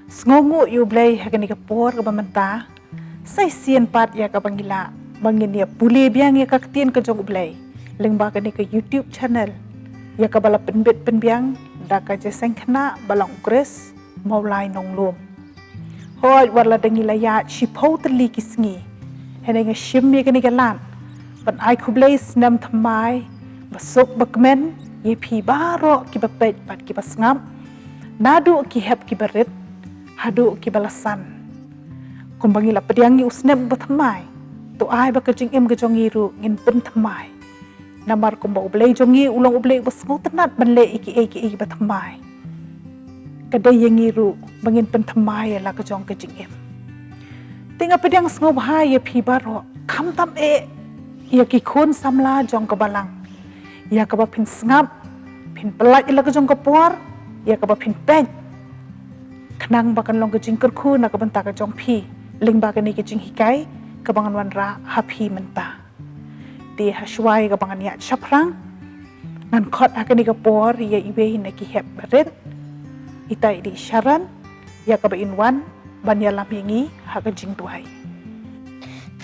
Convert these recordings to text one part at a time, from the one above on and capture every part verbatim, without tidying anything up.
Sngewnguh ïa U Blei ha kane ka por kaba mynta. Sa shisien pat ïa kaba ngi lah ba ngin ïa pule biang ïa ka ktien ka jong U Blei lyngba kane ka YouTube channel, ïa kaba la pynbit pynbiang da ka Jingïaseng Khynnah Balang U Khrist Mawlai Nonglum. Hooid, wat la da ngi la ïaid shiphew tylli ki sngi, hynrei nga shim ïa kane ka lad ban ai khublei snem thymmai basuk bakmen ïa phi baroh kiba peit bad kiba sngap, naduh ki hep kiba rit haduh kiba la san. Kumba ngi la pdiang ïa u snem uba thymmai, to ai ba ka jingim ka jong ngi ruh ngin pynthymmai. Namar kumba U Blei jong ngi u long U Blei uba sngewtynnat ban leh ïa kiei kiei kiba thymmai. Ka dei ïa ngi ruh ba ngin pynthymmai ïa la ka jong ka jingim. Te nga pdiang sngewbha ïa phi baroh, khamtam eh ïa ki khun samla jong ka Balang, ïa kaba phin sngap, phin pyllait ïa la ka jong ka por, ïa kaba phin peit, khnang ba kan long ka jingkyrkhu na ka bynta ka jong phi lyngba kane ka jinghikai kaba ngan wanrah ha phi mynta. Te ha shuwa ïa kaba ngan ïaid shaphrang, ngan khot ha kane ka por ïa iwei na ki hep barit, ita i dei Sharon, ïa kaba in wan ban ïalam ïa ngi ha ka jingduwai.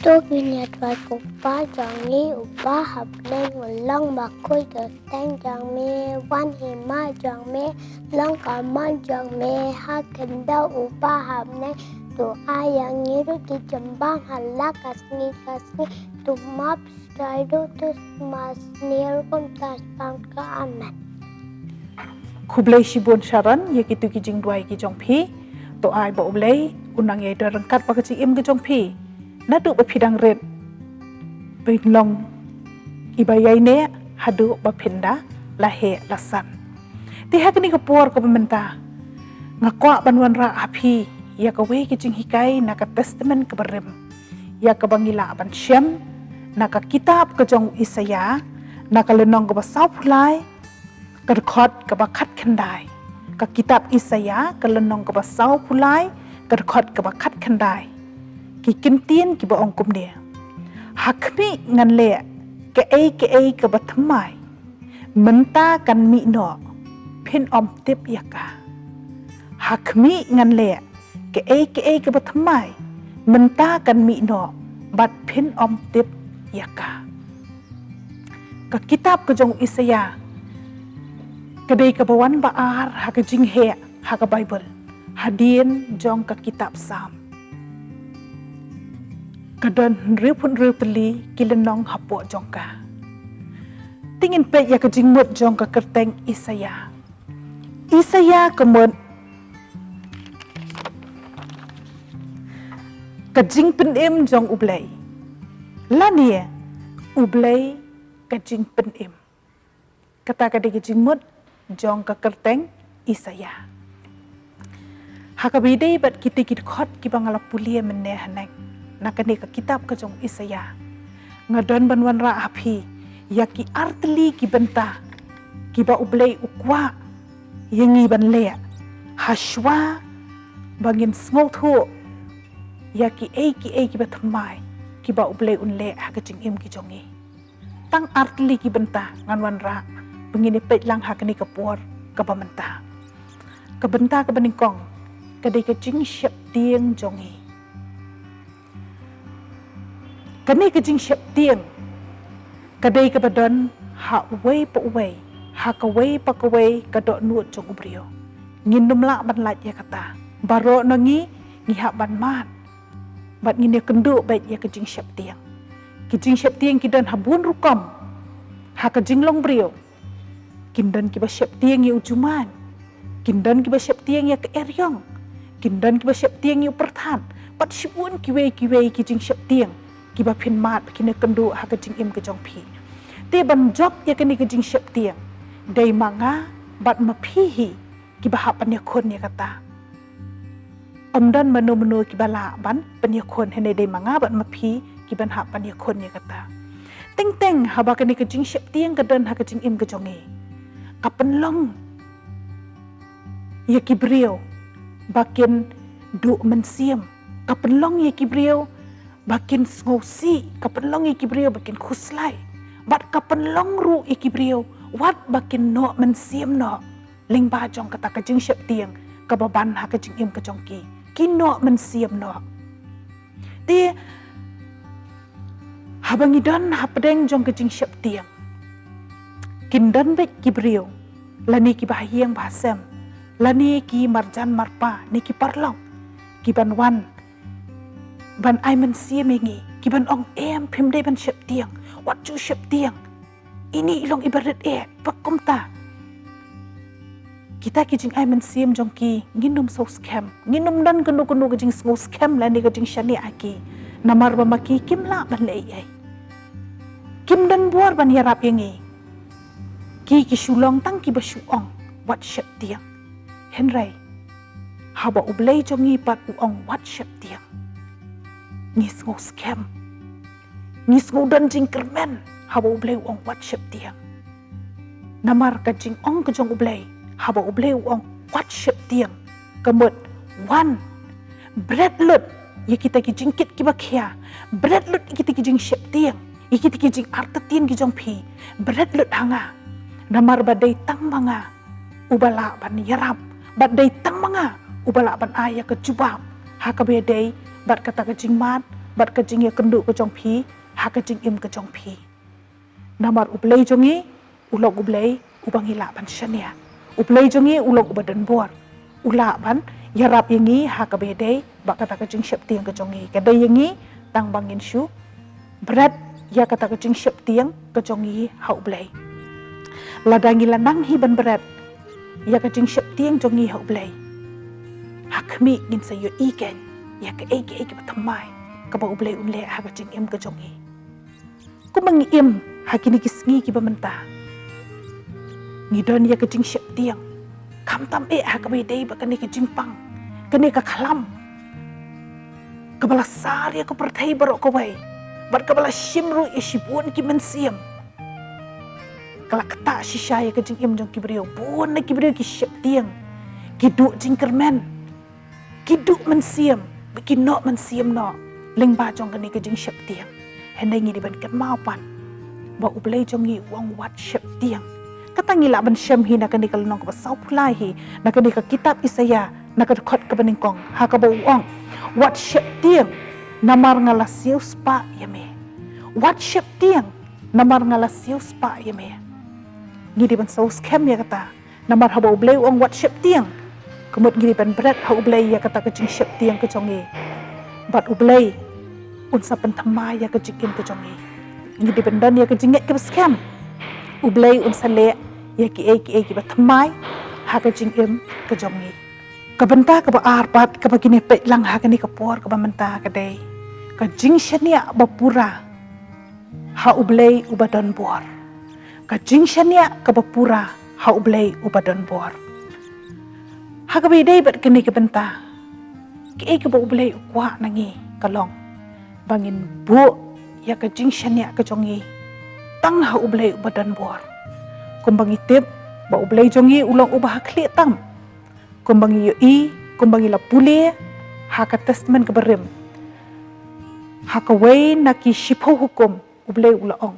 To ngin ïa duwai. Ko Pa jong ngi uba ha bneng, u long bakhuid ka kyrteng jong me, wan hima jong me, long ka mon jong me ha khyndew uba ha bneng. To ai ïa ngi ruh ki jingbam ha la ka sngi ka sngi. To map stai ruh to sma snier kum ta span ka. Amen. Khublei shibun Sharon ïa kitu ki jingduwai ki jong phi. To ai ba U Blei un nang ïai don ryngkat bad ka jingim ka jong phi, naduh ba phi dang rit, phin long iba ïaineh haduh ba phin da la heh la san. Te ha kane ka por kaba mynta, nga kwah ban wanrah ha phi ïa kawei ka jinghikai na ka Testament kaba rim, ïa kaba ngi lah ban shem na ka kitab ka jong u Isaïah, na ka lynnong kaba sawphew lai, ka dkhot kaba khatkhyndai. Ka kitab Isaïah, ka lynnong kaba sawphew lai, ka dkhot kaba khatkhyndai. Ki kyntien kiba ong kumne: Ha khmih ngan leh kaei kaei kaba thymmai, mynta kan mih noh, phin ym tip ïa ka. Ha khmih ngan leh kaei kaei kaba thymmai, mynta kan mih noh, bad phin ym tip ïa ka. Ka kitab ka jong u Isaïah ka dei kaba wan ba ar ha ka jingheh ha ka Baibl, hadien jong ka kitab Salm. Ka don hynriewphew hynriew tylli ki lynnong hapoh jong ka. Te ngin peit ïa ka jingmut jong ka kyrteng Isaïah. Isaïah ka mut ka jingpynim jong U Blei, lane U Blei ka jingpynim. Kata ka dei ka jingmut jong ka kyrteng Isaïah. Ha kaba ïadei bad kita ki dkhot kiba nga la pule mynne haneng na kane ka kitab ka jong u Isaïah, nga don ban wanrah ha phi ïa ki artylli ki bynta kiba U Blei u kwah ïa ngi ban leh ha shuwa ba ngin sngewthuh ïa kiei kiei kiba thymmai kiba U Blei un leh ha ka jingim ki jong ngi. Tang artylli ki bynta ngan wanrah ba ngin ïa peit lang ha kane ka por kaba mynta. Ka bynta kaba nyngkong ka dei ka jingsheptieng jong ngi. Kane ka jingsheptieng ka dei kaba don ha uwei pa uwei, ha kawei pa kawei ka dohnud jong u briew. Ngin ym lah ban lait ïa kata. Baroh na ngi ngi hap ban mad bad ngin ïa kynduh beit ïa ka jingsheptieng. Ki jingsheptieng ki don ha bun rukom ha ka jinglong briew. Kin don kiba sheptieng ïa u jumai, kin don kiba sheptieng ïa ka eriong, kin don kiba sheptieng ïa u pyrthat, bad shibun kiwei kiwei ki jingsheptieng kiba phin mad ba kin ïa kynduh ha ka jingim ka jong phi. Te ban jop ïa kane ka jingsheptieng, dei ma nga bad ma phi hi kiba hap ban ïakhun ïa kata. Ym don mano mano kiba lah ban pynïakhun, hynrei dei ma nga bad ma phi kiban hap ban ïakhun ïa kata. Teng teng haba kane ka jingsheptieng ka don ha ka jingim ka jong ngi, ka pynlong ïa ki briew ba kin duh mynsiem, ka pynlong ïa ki briew ba kin sngewsih, ka pynlong ïa ki briew ba kin khuslai, bad ka pynlong ruh ïa ki briew wat ba kin noh mynsiem noh lyngba jong kata ka jingsheptieng kaba ban ha ka jingim ka jong ki. Ki noh mynsiem noh. Te haba ngi don hapdeng jong ka jingsheptieng, kin don beit ki briew, lane ki bahaïing bahasem, lane ki marjan marpa, ne ki paralok, ki ban wan ban ai mynsiem ïa ngi, ki ban ong, em, phim dei ban sheptieng, wat ju sheptieng. Ini i long iba rit eh, ba kumta. Kita ki jingai mynsiem jong ki, ngin ym sngewskhem, ngin ym don kano kano ka jingsngewskhem lane ka jingshaniah ha ki. Namar ba ma ki kim lah ban leh ei ei. Kim don bor ban ïarap ïa ngi. Ki ki shu long tang kiba shu ong, wat sheptieng. Hynrei haba U Blei jong ngi pat u ong wat sheptieng, ngi sngewskhem. Ngi sngew don jingkyrmen haba U Blei u ong wat sheptieng. Namar ka jingong ka jong U Blei, haba U Blei u ong wat sheptieng, ka mut, wan, bret lut ïa kita ki jingkit kiba khia, bret lut ïa kita ki jingsheptieng, ïa kita ki jingartatien ki jong phi, bret lut ha nga. Namar ba dei tang ma nga uba lah ban ïarap, bad dei tang ma nga uba lah ban ai ïa ka jubab ha kaba ïadei bad kata ka jingmad, bad ka jingïakynduh ka jong phi ha ka jingim ka jong phi. Namar U Blei jong ngi u long U Blei uba ngi lah ban shaniah. U Blei jong ngi u long uba don bor. U lah ban ïarap ïa ngi ha kaba ïadei bad kata ka jingsheptieng ka jong ngi. Ka dei ïa ngi tang ba ngin shu bret ïa kata ka jingsheptieng ka jong ngi ha U Blei. Lada ngi la nang hi ban bret ïa ka jingsheptieng jong ngi ha U Blei, ha khmih ngin sa ïohi kein ïa kaei kaei kaba thymmai kaba U Blei un leh ha ka jingim ka jong ngi. Kumba ngi im ha kine ki sngi kiba mynta, ngi don ïa ka jingsheptieng, khamtam eh ha kaba ïadei bad kane ka jingpang, kane ka khlam kaba la sar ïa ka pyrthei baroh kawei, bad kaba la shim ruh ïa shibun ki mynsiem. Ka la ktah shisha ïa ka jingim jong ki briew. Bun na ki briew ki sheptieng, ki duh jingkyrmen, ki duh mynsiem, ki noh mynsiem noh lyngba jong kane ka jingsheptieng. Hynrei ngi dei ban kynmaw pat ba U Blei jong ngi u ong wat sheptieng. Kata ngi lah ban shem hi na kane ka lynnong kaba sawphew lai hi, na kane ka kitab Isaïah, na ka dkhot kaba nyngkong, ha kaba u ong, wat sheptieng, namar nga la siewspah ïa me. Wat sheptieng, namar nga la siewspah ïa me. Ngi dei ban sngewskhem ïa kata. Namar haba U Blei u ong wat sheptieng, ka mut ngi dei ban bret ha U Blei ïa kata ka jingsheptieng ka jong ngi. Bad U Blei un sa pynthymmai ïa ka jingim ka jong ngi. Ngi dei ban don ïa ka jingngeit kaba skhem. U Blei un sa leh ïa kiei kiei kiba thymmai ha ka jingim ka jong ngi. Ka bynta kaba ar pat kaba ngi peit lang ha kane ka por kaba mynta ka dei ka jingshaniah ba pura ha U Blei uba don bor. Ka jingshaniah kaba pura ha U Blei uba don bor. Ha kaba ïadei bad kane ka bynta, kaei kaba U Blei u kwah na ngi ka long ba ngin buh ïa ka jingshaniah ka jong ngi tang ha U Blei uba don bor. Kumba ngi tip ba U Blei jong ngi u long uba ha khlieh tam. Kumba ngi ïohi, kumba ngi la pule ha ka Testament kaba rim, ha kawei na ki shiphew hukum, U Blei u la ong,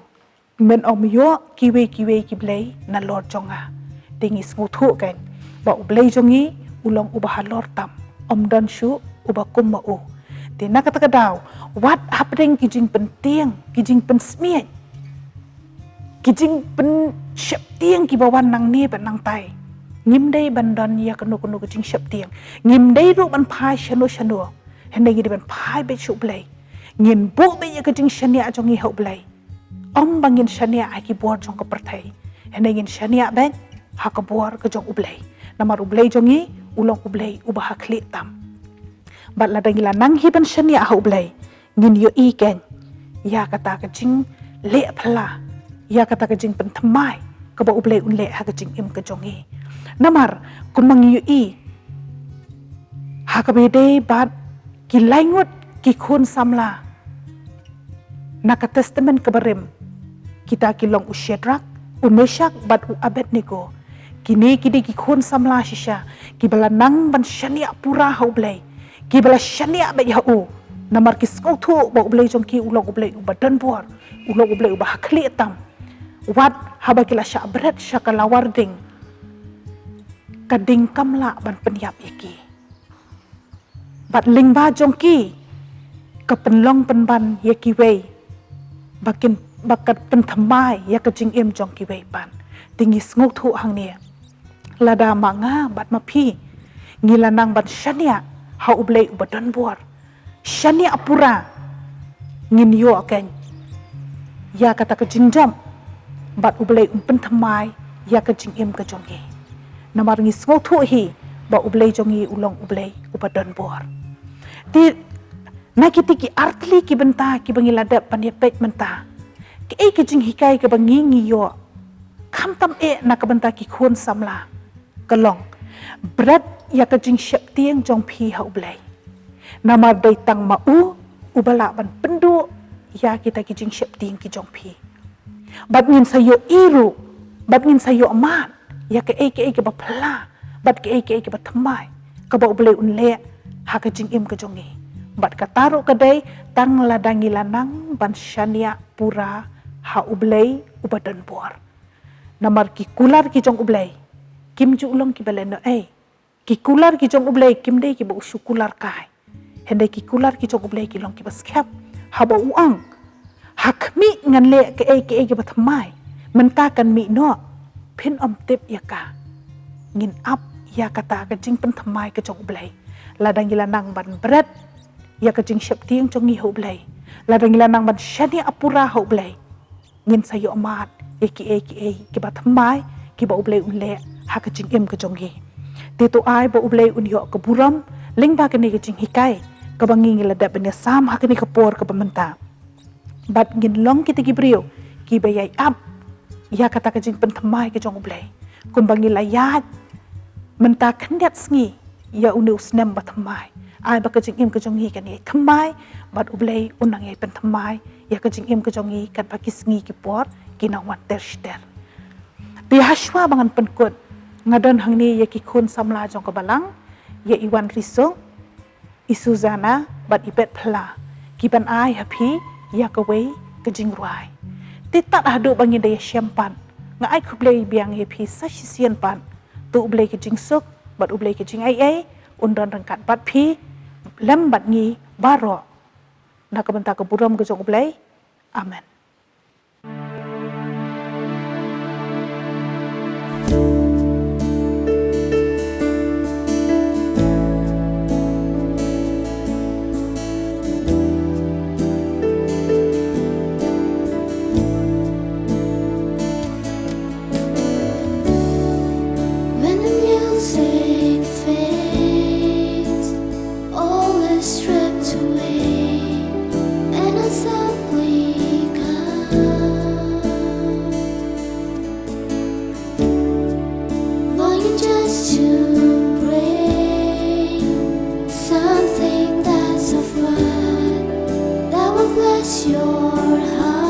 men ym ïoh kiwei kiwei ki blei nalor jong nga. Te ngi sngewthuh kein ba U Blei jong ngi u long uba halor tam, ym don shuh uba kum ma u. Te na kata ka daw, wat hapdeng ki jingpyntieng, ki jingpynsmiej, ki jingpynsheptieng kiba wan nangne bad nangtai, ngim dei ban don ïa kano kano ka jingsheptieng. Ngim dei ruh ban phai shano shano. Hynrei ngi dei ban phai beit sha U Blei. Ngin buh beit ïa ka jingshaniah jong ngi ha U Blei. Ym ba ngin shaniah ha ki bor jong ka pyrthei. Hynrei ngin shaniah beit ha ka bor ka jong U Blei. Namar U Blei jong ngi u long U Blei uba ha khlieh tam. Bad lada ngi la nang hi ban shaniah ha U Blei, ngin ïohi kein ïa kata ka jingleh phylla, ïa kata ka jingpynthymmai kaba U Blei un leh ha ka jingim ka jong ngi. Namar kumba ngi ïohi ha kaba ïadei bad ki laingut ki khun samla na ka Testament kaba rim, kita ki long u Shadrak, u Meshak bad u Abednego. Kine ki dei ki khun samla shisha kiba la nang ban shaniah pura ha U Blei, kiba la shaniah beit ha u. Namar ki sngewthuh ba U Blei jong ki u long U Blei uba don bor, u long U Blei uba ha khlieh tam. Wat haba ki la shah bret sha ka lawar ding, ka ding kam lah ban pynïap ïa ki. Bad lyngba jong ki ka pynlong pynban ïa kiwei ba kin, ba kan pynthymmai ïa ka jingim jong kiwei pat. Te ngi sngewthuh hangne, lada ma nga bad ma phi ngi la nang ban shaniah ha U Blei uba don bor, shaniah pura, ngin ïoh kein ïa kata ka jingjop bad U Blei un pynthymmai ïa ka jingim ka jong ngi. Namar ngi sngewthuh hi ba U Blei jong ngi u long U Blei uba don bor. Te na kita ki artylli ki bynta kiba ngi la dep ban ïa peit mynta, kaei ka jinghikai kaba ngi ngi ïoh, khamtam eh na ka bynta ki khun samla, ka long: Bret ïa ka jingsheptieng jong phi ha U Blei, namar dei tang ma u uba lah ban pynduh ïa kita ki jingsheptieng ki jong phi. Bad ngin sa ïohi ruh, bad ngin sa ïohmad ïa kaei kaei kaba phylla bad kaei kaei kaba thymmai kaba U Blei un leh ha ka jingim ka jong ngi. Bad kata ruh ka dei tang lada ngi la nang ban shaniah pura ha U Blei uba don bor. Namar ki kular ki jong U Blei kim ju long kiba lehnohei. Ki kular ki jong U Blei kim dei kiba u shu kular kai, hynrei ki kular ki jong U Blei ki long kiba skhem. Haba u ong, ha khmih ngan leh kaei kaei kiba thymmai, mynta kan mih noh, phin ym tip ïa ka. Ngin ap ïa kata ka jingpynthymmai ka jong U Blei lada ngi la nang ban bret ïa ka jingsheptieng jong ngi ha U Blei, lada ngi la nang ban shaniah pura ha U Blei. Ngin sa ïohmad ïa kiei kiei kiba thymmai kiba U Blei un leh ha ka jingim ka jong ngi. Te to ai ba U Blei un ïoh ka burom lyngba kane ka jinghikai kaba ngi ngi la dep ban ïasam ha kane ka por kaba mynta. Bad ngin long kita ki briew kiba ïai ap ïa kata ka jingpynthymmai ka jong U Blei, kumba ngi la ïaid mynta khyndiat sngi ïa une u snem ba thymmai. Ai ba ka jingim ka jong ngi kan ïai thymmai bad U Blei un nang ïai pynthymmai ïa ka jingim ka jong ngi katba ki sngi ki por ki nang wan ter shi ter. Te hashwa ba ngan pynkut, nga don hangne ïa ki khun samla jong ka balang, ïa i Wanrisuk, i Suzana bad i Betphla, kiban ai ha phi ïa kawei ka jingrwai. Te tad haduh ba ngin da ïashem pat, nga ai khublei biang ïa phi sa shisien pat. To U Blei ka jingsuk bad U Blei ka jingaiei un don ryngkat bad phi lem bad ngi baroh, na ka bynta ka burom ka jong U Blei. Amen. When the music fades, all is stripped away, and I simply come, longing just to bring something that's of mine that will bless your heart.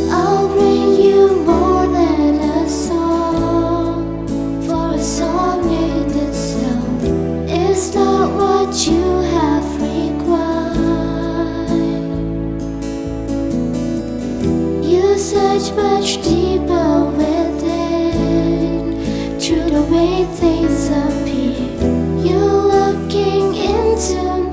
I'll bring you more than a song, for a song in itself is not what you have required. You search much deeper within, through the way things appear. You looking into